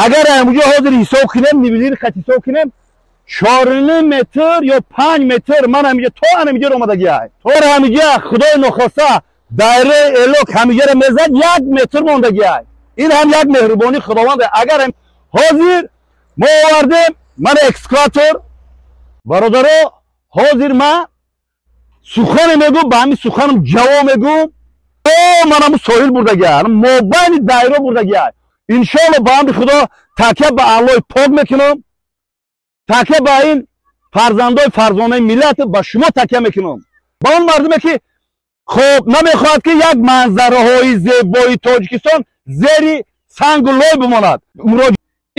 Агар ҳамуҷо ҳозир ҳисоб кунем, нивелир хат ҳисоб кунем, 4,5 метр ё 5 метр ман ҳамиҷа то ҳамиҷа омадагиай. То ҳамиҷа, худои нохоста, дайраи Элок ҳамиҷаро мезад, 1 метр мондагиай. Ин ҳам як меҳрубонии Худованд. Агар ҳозир мо овардем ман экскаватор, бародаро, ҳозир ман сухане мегӯм, ба ҳамин суханам ҷавоб мегӯм. Ман ҳамун соҳил бурдагиай, мобайни дайро бурдагиай. Иншоалло, ба амри Худо, такя ба Аллоҳи пок мекунам, такя ба ин фарзандои фарзонаи миллат, ба шумо такя мекунам, ба он мардуме ки хоб намехоҳад, ки як манзараҳои зебои Тоҷикистон зери сангу лой бимонад.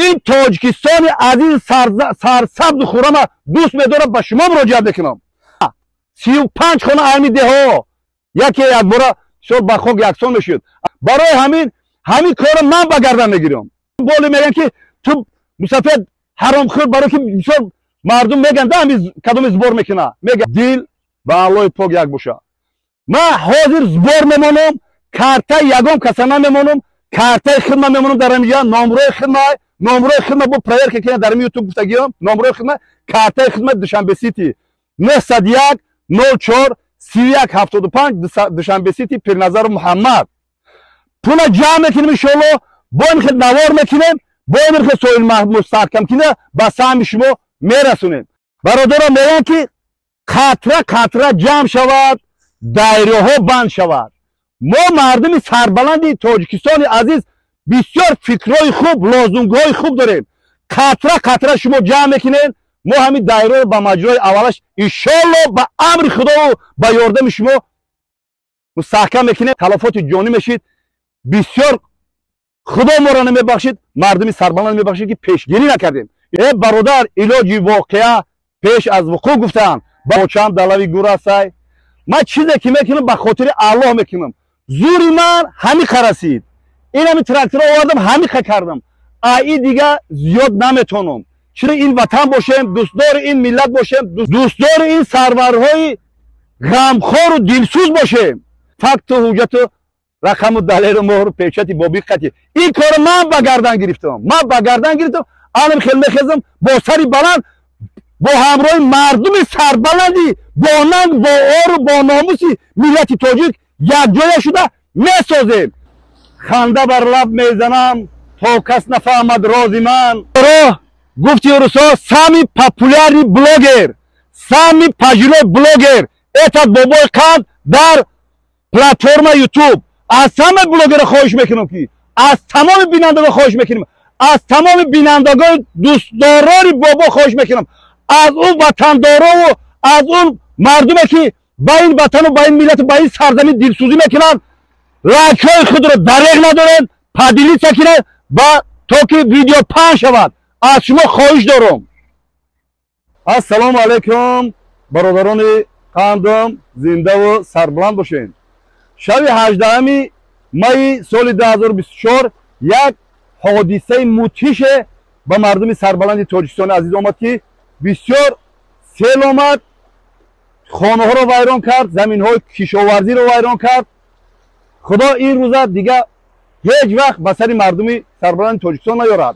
Ин Тоҷикистони азизи сарсабзу хуррама дӯст медорам, ба шумо муроҷиат мекунам. 35 хона ами деҳо яке якбора бисёр ба хок яксон мешуд. Барои ҳамин ҳамин корро ман ба гардан мегирам. Боле мегӯянд, ки ту мусафед ҳаромхӯр, барои ки бисёр мардум мегӯянд, да, ҳами кадоме сбор мекуна, мега дил ба Аллоҳи пок як боша. Ман ҳозир сбор мемонам, картаи ягон каса намемонам, картаи хидма мемонам. Дар ҳамиҷа номрои хидма, номрои хидма бо проверка кина дар Ютуб гуфтагиам, номрои хидма, картаи хидма: Душанбе Сити, 901 04 31 75, Душанбе Сити, Пирназару Муҳаммад. Пула ҷамъ мекунем, иншоалло, бо ин хел навор мекунем, бо ин хел соҳил мустаҳкам кина ба саҳми шумо мерасонем. Бародаро, мегӯянд, ки қатра қатра ҷамъ шавад, дайраҳо банд шавад. Мо мардуми сарбаланди Тоҷикистони азиз бисёр фикрҳои хуб, лозунгҳои хуб дорем. Қатра қатра шумо ҷамъ мекунед, мо ҳамин дайраро ба маҷрои аввалаш, иншоалло, ба амри Худову ба ёрдами шумо мустаҳкам мекунем. Талафоти ҷонӣ мешид бисёр, Худо моро намебахшид, мардуми сарбаланд мебахшид, ки пешгирӣ накардем. Э бародар, илоҷи воқеа пеш аз вуқӯъ гуфтаанд. Бочам далави гур астай. Ман чизе ки мекунам, ба хотири Аллоҳ мекунам. Зури ман ҳамиқа расид, ин ҳами тракторро овардам, ҳамиқа кардам, а и дига зиёд наметонам. Чиро ин ватан бошем, дӯстдори ин миллат бошем, дӯстдори ин сарварҳои ғамхору дилсӯз бошем. Факту ҳуҷҷату рақаму далелу муҳру печати бобиққати ин корро ман ба гардан гирифтам, ман ба гардан гирифтам. Анам хел мехезам бо сари баланд, бо ҳамроҳи мардуми сарбаланди бо нанг, бо ору, бо номуси миллати тоҷик якҷоя шуда месозем. Ханда бар лаб мезанам, то кас нафаҳмад рози ман. Гуфти русо, самый популярный блогер, самый пожилой блогер этот бобои қанд дар платформа Ютуб. Аз ҳама блогера хоҳиш мекунам, ки аз тамоми бинандагон хоҳиш мекунем, аз тамоми бинандагони дӯстдорони бобо хоҳиш мекунам, аз он ватандорову аз он мардуме ки ба ин ватану ба ин миллату ба ин сарзамин дилсӯзӣ мекунанд, лайкҳои худро дареғ надоранд, поделиться кунанд ва то ки видео паҳн шавад, аз шумо хоҳиш дорам. Ассалому алайкум, бародарони қандам, зиндаву сарбаланд бошед. Шаби 18 майи соли 2024 як ҳодисаи мудҳише ба мардуми сарбаланди Тоҷикистони азиз омад, ки бисёр сел омад, хонаҳоро вайрон кард, заминҳои кишоварзиро вайрон кард. Худо ин рӯза дига ҳеҷ вақт ба сари мардуми сарбаланди Тоҷикистон наёрад.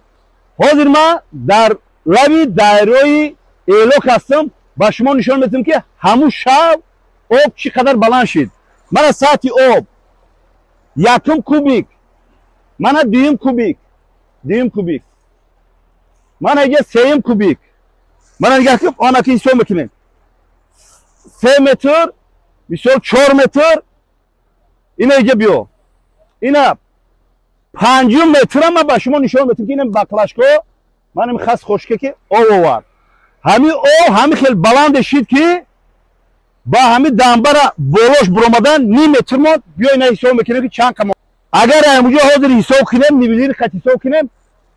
Ҳозир ман дар лаби дайрои Элок ҳастам. Ба шумо нишон медиҳам, ки ҳамун шаб об чӣ қадар баланд шид. Мана сатҳи об: якум кубик, мана дуюм кубик, дуюм кубик, мана иҷа сеюм кубик. Мана нигаҳ кун, онаки ҳисоб мекунем: 3 метр, мисол, 4 метр. Ина иҷа биё, ина панҷум метра. Ман ба шумо нишон медиҳам, ки ина баклажка, манам хас хошка, ки об овард. Ҳамин об ҳамин хел баланде шид, ки ба ҳамин дамбара болош буромадан ним метр монд. Биё, ина ҳисоб мекунем, ки чанд қамо. Агар ҳамуҷо ҳозир ҳисоб кунем, нивелир хат ҳисоб кунем,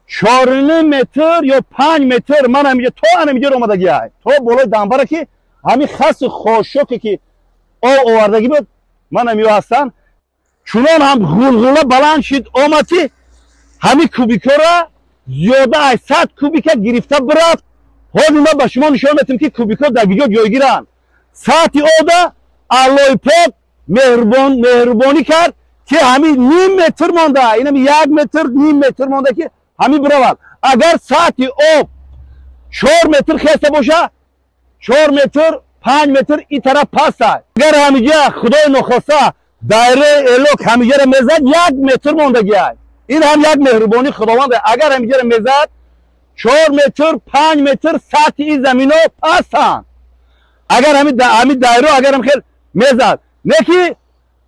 4,5 метр ё 5 метр ман ҳамиҷа то анамиҷа омадагиай, то болои дамбара, ки ҳамин хасу хошоке ки об овардагӣ буд, ман ҳамиё ҳастанд. Чунон ҳам ғулғула баланд шид, омад, ки ҳамин кубикҳоро зиёда аз 100 кубика гирифта бирафт. Ҳозир ман ба шумо нишон медиҳам, ки кубикҳо дар куҷо ҷойгиранд. Сатҳи ода Аллои пок меҳрубон меҳрубонӣ кард, ки ҳамин ним метр монда, инам 1 метр, ним метр монда, ки ҳамин биравад. Агар сатҳи об 4 метр хеста боша, 4 метр, 5 метр ин тараф паста. Агар ҳамиҷа худои нохоста дайраи элок ҳамиҷаро мезад, 1 метр мондагиай. Ин ҳам як меҳрубонии худованд. Агар ҳамиҷаро мезад, 4 метр, 5 метр сатҳи ин замино пастанд. Агар ҳамин дайро агар ҳам хел мезад, не ки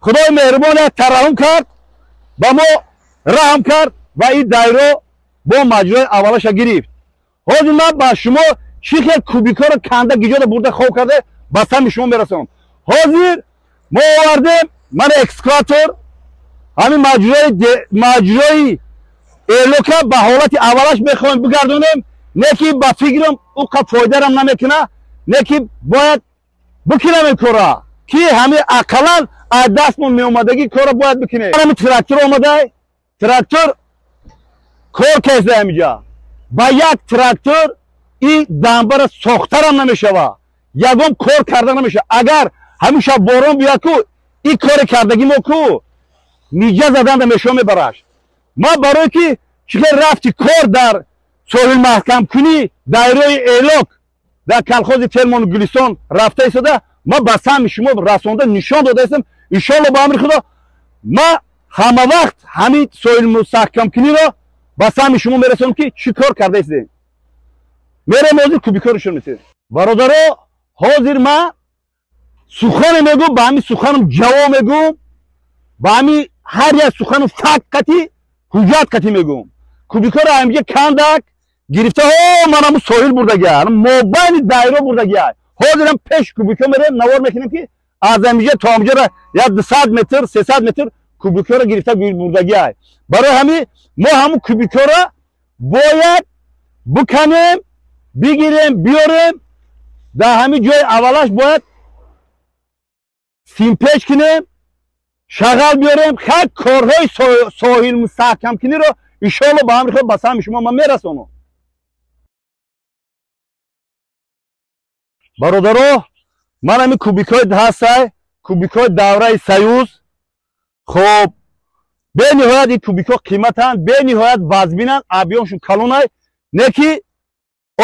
худои меҳрубон як тараҳум кард, ба мо раҳм кард ва ин дайро бо маҷрои аввалаша гирифт. Ҳозир ман ба шумо чӣ хел кубикҳоро канда гиҷода бурда хоб карда ба сами шумо мерасонам. Ҳозир мо овардем мана экскаватор, ҳамин маҷрои элока ба ҳолати аввалаш мехоҳем бигардонем, не ки ба фикрам ӯ қа фоидарам намекуна, не ки бояд бикунам ин кора, ки ҳамин ақаллан аз дастмон меомадагӣ кора бояд бикунем. Ҳамин трактор омадай, трактор кор кесда ҳамиҷа. Ба як трактор ин дамбара сохтарам намешава, ягон кор карда намешава. Агар ҳамин шаб борон биёяд ку, ин кори кардагӣ мо ку миҷа заданда мешава мебараш. Ман барое ки чӣ хел рафти кор дар соҳил маҳкамкунӣ дайрои элок дар колхози Телмону Гулистон рафта истода, ман ба сами шумо расонда нишон додаистам. Иншоалло ба амри худо ман ҳама вақт ҳамин соҳил мустаҳкамкуниро ба сами шумо мерасонам ки чӣ кор карда истем. Мерем ҳозир кубикҳоро нишон медиҳем. Бародаро, ҳозир ман сухане мегӯм, ба ҳамин суханам ҷавоб мегӯм, ба ҳамин ҳар як сухану факт қатӣ, ҳуҷҷат қатӣ мегӯм. Кубикҳоро ҳамиҷа кандак гирифта, ҳо манаму соҳил бурдагиа, мобайни дайро бурдагиа. Ҳозирам пеш кубикҳо мерем, навор мекунем ки аз ҳамиҷа то ҳамиҷаро як 200 метр, 300 метр кубикҳоро гирифта бурдагиа. Барои ҳамин мо ҳамун кубикҳоро бояд биканем, бигирем, биёрем, дар ҳамин ҷои аввалаш бояд симпеч кунем, шағал биёрем. Хай корҳои соҳил мустаҳкамкуниро иншоалло ба амри худ ба сами шумо ман мерасонам. Бародаро, ман ҳамин кубикҳои ҳастай, кубикҳои давраи Союз. Хоб, бениҳоят ин кубикҳо қиматанд, бениҳоят вазбинанд, абёншон калонай, не ки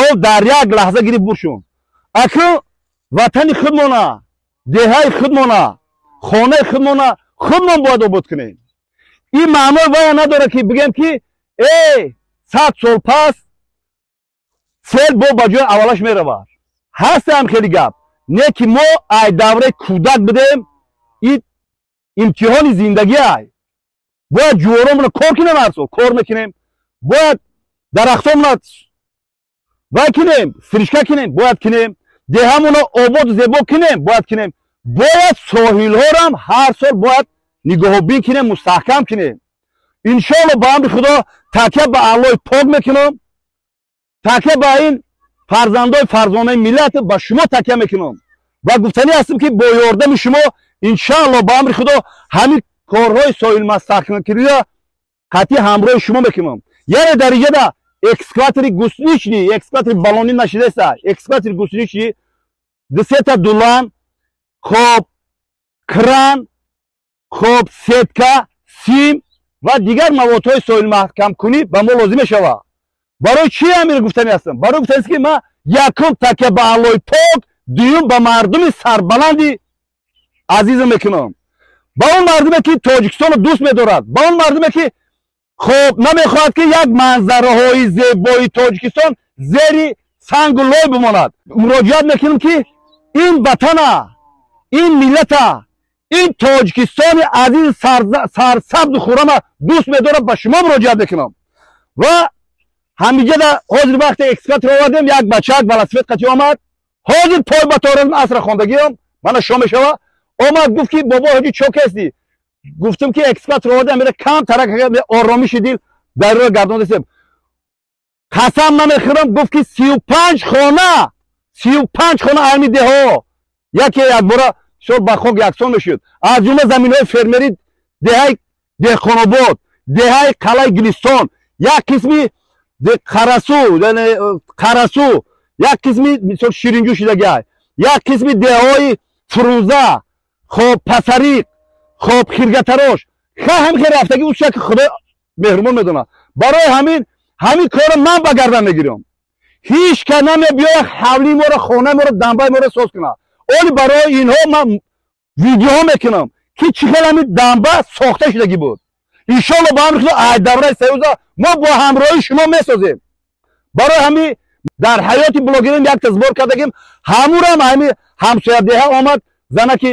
об дар як лаҳза гирифт буршон. Акун ватани худмона, деҳаи худмона, хонаи худмона худмон бояд обод кунем. Ин маънои вая надорад ки бигем ки э 100 сол пас сел бо ба ҷои аввалаш меравад. Ҳастам хеле гап, не ки мо ай давраи кӯдак будем, ин имтиҳони зиндагӣ ай. Бояд ҷуворомона кор кунем, ҳар сол кор мекунем, бояд дарахтомона вай кунем, сиришка кунем, бояд кунем, деҳамона ободу зебо кунем, бояд кунем, бояд соҳилҳорам ҳар сол бояд нигоҳубин кунем, мустаҳкам кунем. Иншоалло ба амри худо такя ба Аллоҳи пок мекунам, такя ба ин фарзандои фарзонаи миллат ба шумо такя мекунам ва гуфтанӣ ҳастам ки бо ёрдами шумо иншоалло ба амри худо ҳамин корҳои соҳил мустаҳкамкуниро қатъи ҳамроҳи шумо мекунам. Яъне дар инҷода экскаватори гусеничный, экскаватори баллонӣ нашидаеста, экскаватори гусеничный, 2-3 дулан, хоб кран, хоб сетка, сим ва дигар маводҳои соҳил маҳкамкунӣ ба мо лозим мешавад. Барои чӣ ҳаминро гуфтанӣ ҳастам? Барои гуфтанист ки ман якум такя ба Аллоҳи пок, дуюм ба мардуми сарбаланди азизам мекунам, ба он мардуме ки Тоҷикистонро дӯст медорад, ба он мардуме ки хоб намехоҳад ки як манзараҳои зебои Тоҷикистон зери сангу лой бимонад. Муроҷиат мекунам ки ин ватана, ин миллата, ин Тоҷикистони азизи сарсабзу хуррама дӯст медорад, ба шумо муроҷиат мекунам. Ва ҳамиҷада ҳозир вақте экскаватор овардем, як бачак велосипед қатӣ омад, ҳозир пой ба торозм асра хондагиам, мана шом мешава, омад гуфт ки бобо ҳоҷи чо кестӣ? Гуфтам ки экскаватор овардем, мера кам тарак оромиши дил дар рӯи гардондасем. Қасам намехӯрам, гуфт ки 35 хона, 35 хона ҳамин деҳо яке якбора шо ба хок яксон мешуд. Аз ҷумла заминҳои фермерӣ деҳаи Деҳқонобод, деҳаи Қалаи Гулистон, як қисми Қарасу, Қарасу, як қисми мисол Ширинҷӯ шидагиай, як қисми деҳаҳои Фурӯза, хоб Пасариқ, хоб Хиргатарош, ха ҳам хел рафтагӣ ӯ ки Худо меҳрубон медонад. Барои ҳамин Ҳамин корро ман ба гардан мегирам. Ҳеҷ кас намебиёяд ҳавлии моро, хонаи моро, дамбаи моро соз кунад. Оли барои инҳо ман видеоҳо мекунам, ки чӣ хел ҳамин дамба сохта шудагӣ буд. Иншоалло ба амри Худо ай давраи Союза мо бо ҳамроҳии шумо месозем. Барои ҳамин дар ҳаёти блогерим якта сбор кардагим, ҳамурам ҳами ҳамсоядеҳа омад, занаки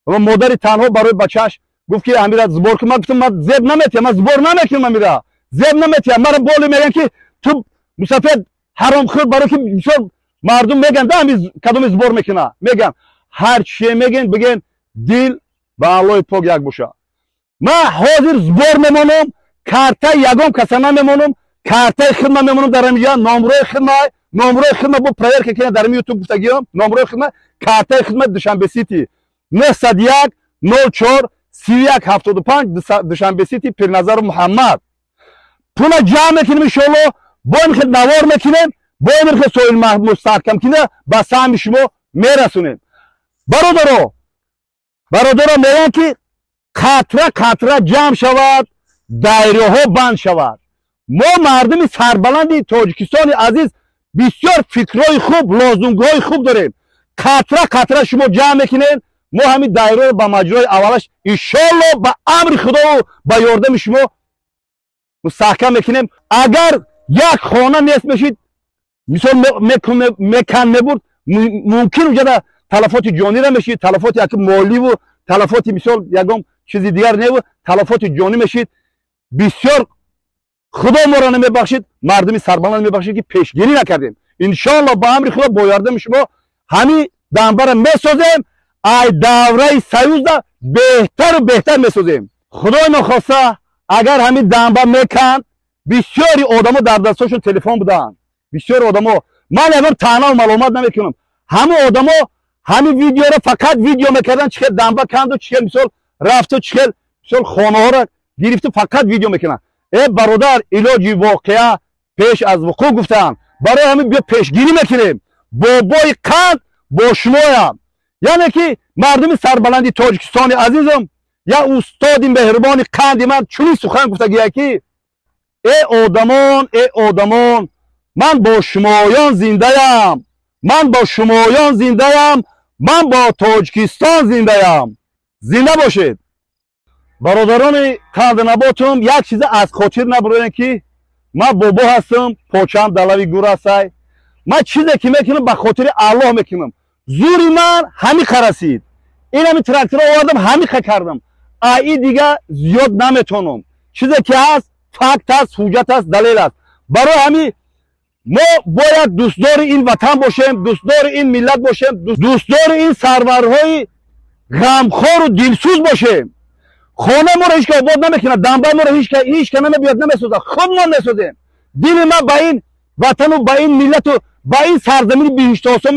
модари танҳо барои бачааш гуфт, ки ҳамира сбор кун. Ман гуфтам, ман зеб наметиҳам, ман сбор намекунам, ҳамира зеб наметиҳам. Мара боли мегӯянд, ки ту мусафед ҳаромхӯр, барои ки бисёр мардум мегӯянд, да ҳами кадоме сбор мекуна. Мегӯям, ҳар чие мегӯен, бигӯен, дил ба Аллоҳи пок як боша. Ман ҳозир сбор мемонам, картаи ягон каса намемонам, картаи хидма мемонам дар ҳамиҷа, номрои хидма, номрои хидма бо проверка кина дар ютуб гуфтагиам, номрои хидма, картаи хидма Душанбе Сити 901 04 31 75, Душанбе Сити, Пирназару Муҳаммад. Пула ҷамъ мекунем, иншоалло, бо ин хел навор мекунем, бо ин хел соил мустаҳкам кина ба саҳми шумо мерасонем. Бародаро, бародаро, мегӯянд, ки қатра қатра ҷамъ шавад, дайроҳо банд шавад. Мо мардуми сарбаланди Тоҷикистони азиз бисёр фикрҳои хуб, лозунгҳои хуб дорем. Қатра қатра шумо ҷамъ мекунед, мо ҳамин дайроро ба маҷрои аввалаш, иншоалло, ба амри Худову ба ёрдами шумо мустаҳкам мекунем. Агар як хона нест мешид, мисол, мекан мебурд, мумкин уҷада талафоти ҷонира мешид, талафоти як моливу талафоти, мисол, ягон чизи дигар неву, талафоти ҷонӣ мешид. Бисёр Худо моро намебахшид, мардуми сарбаланд мебахшид, ки пешгирӣ накардем. Иншоалло, ба амри Худо, бо ёрдами шумо ҳамин дамбара месозем, ай давраи Союзда беҳтару беҳтар месозем. Худои нохоста агар ҳамин дамба меканд, бисёри одамо дар дастошон телефон буданд, бисёри одамо, ман ягон таънаву маломат намекунам, ҳамин одамо ҳамин видеоро фақат видео мекарданд, чӣ хел дамба канду, чӣ хел, мисол, рафту, чӣ хел, мисол, хонаҳоро гирифту, фақат видео мекунанд. Э бародар, илоҷи воқеа пеш аз вуқӯъ гуфтаанд. Барои ҳамин биё пешгирӣ мекунем. Бобои қанд бо шумоям, яъне ки мардуми сарбаланди Тоҷикистони азизам. Я устоди меҳрубони қанди ман чунин сухан гуфтагия, ки э одамон, э одамон, ман бо шумоён зиндаям, ман бо шумоён зиндаям, ман бо Тоҷикистон зиндаям. Зинда бошед, бародарони қанднаботум. Як чиза аз хотир набуроем, ки ман бобо ҳастам, почам далави гур ҳастай. Ман чизе ки мекунам, ба хотири Аллоҳ мекунам. Зури ман ҳамиқа расид, ин ҳами тракторо овардам, ҳамиқа кардам, аи дига зиёд наметонам. Чизе ки ҳаст, факт аст, ҳуҷҷат аст, далел аст. Барои ҳамин мо бояд дӯстдори ин ватан бошем, дӯстдори ин миллат бошем, дӯстдори ин сарварҳои ғамхору дилсӯз бошем. Хона моро ҳеч ка обод намекунад, дамбаи моро ҳеч ка намебиёд, намесозад, худмон месозем. Дили ман ба ин ватану ба ин миллату ба ин сарзамини биҳиштосо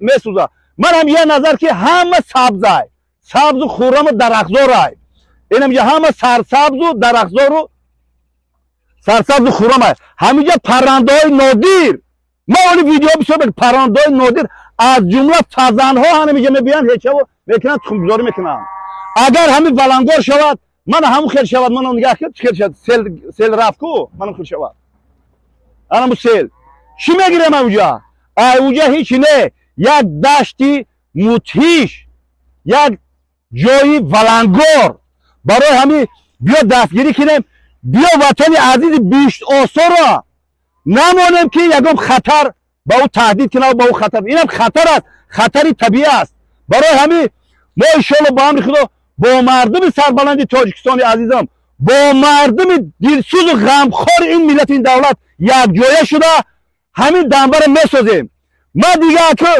месӯзад. Ман ҳам я назар, ки ҳама сабзай, сабзу хурраму дарахтзорай. Инамҷа ҳама сарсабзу дарахтзору сарсабзу хуррамай. Ҳаминҷа паррандаҳои нодир, ма оли видео бисёр, паррандаҳои нодир, аз ҷумла фазанҳо ҳаминҷа мебиёянд, ҳечаву мекунанд, тухмгузорӣ мекунанд. Агар ҳамин валангор шавад, мана ҳамун хел шавад, мана нигаҳ кун, чӣ хел шавад, сел, сел рафт ку, мана хел шавад. Анаму сел чӣ мегирем ауҷа? Ауҷа ҳечи не, як дашти мудҳиш, як ҷои валангор. Барои ҳамин биё дастгирӣ кунем, биё ватани азизи биҳиштосоро намонем, ки ягон хатар ба ӯ таҳдид кунад, ба ӯ хатар. Инам хатар аст, хатари табиӣ аст. Барои ҳамин мо, иншоалло, ба амри Худо, бо мардуми сарбаланди Тоҷикистони азизам, бо мардуми дилсӯзу ғамхори ин миллату ин давлат якҷоя шуда ҳамин дамбаро месозем. Ман дига ки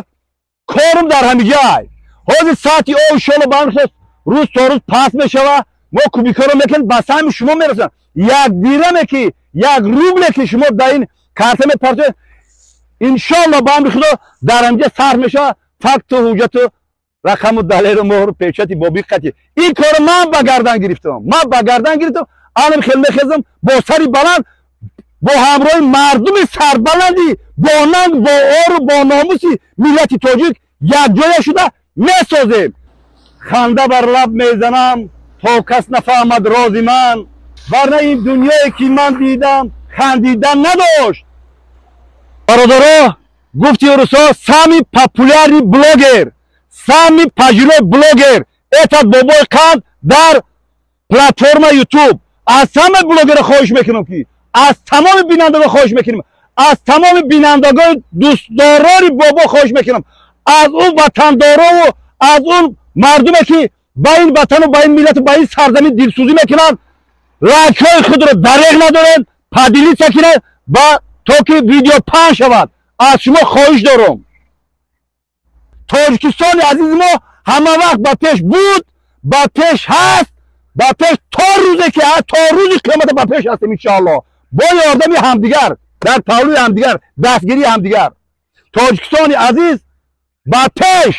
корум дар ҳамин ҷай. Ҳозир сатҳи об, иншоалло, ба амри Худо, рӯз то рӯз паст мешава. Мо кубикаро мекунем, ба саҳми шумо мерасонам. Як дираме ки, як рубле ки шумо дар ин карта мепартоед, иншоалло, ба амри Худо, дар ҳаминҷа сарф мешавад. Факту ҳуҷҷату рақаму далелу муҳру печати бобиқати. Ин корро ман ба гардан гирифтам, ман ба гардан гирифтам. Анам хел мехезам бо сари баланд, бо ҳамроҳи мардуми сарбаланди, бо нанг, бо ору, бо номуси миллати тоҷик якҷоя шуда месозем. Ханда бар лаб мезанам, то кас нафаҳмад рози ман, варна ин дунёе ки ман дидам. Хандидан надошт. Бародаро, гуфти русо, самый популярный блогер, самый пожилой блогер этот Бобои Қанд дар платформа Ютуб. Аз ҳама блогера хоҳиш мекунам, ки аз тамоми бинандагон хоҳиш мекунем, аз тамоми бинандагони дӯстдорони Бобо хоҳиш мекунам, аз он ватандорову аз он мардуме, ки ба ин ватану ба ин миллату ба ин сарзамин дилсӯзӣ мекунанд, лайкҳои худро дареғ надоред, поделиться кунед ва то ки видео паҳн шавад. Аз шумо хоҳиш дорам. Тоҷикистони азизи мо ҳама вақт ба пеш буд, ба пеш ҳаст, ба пеш то рӯзе ки то рӯзи қиёмата ба пеш ҳастем, иншоалло, бо ёрдами ҳамдигар, дар паҳлӯи ҳамдигар, дастгирии ҳамдигар. Тоҷикистони азиз, ба пеш!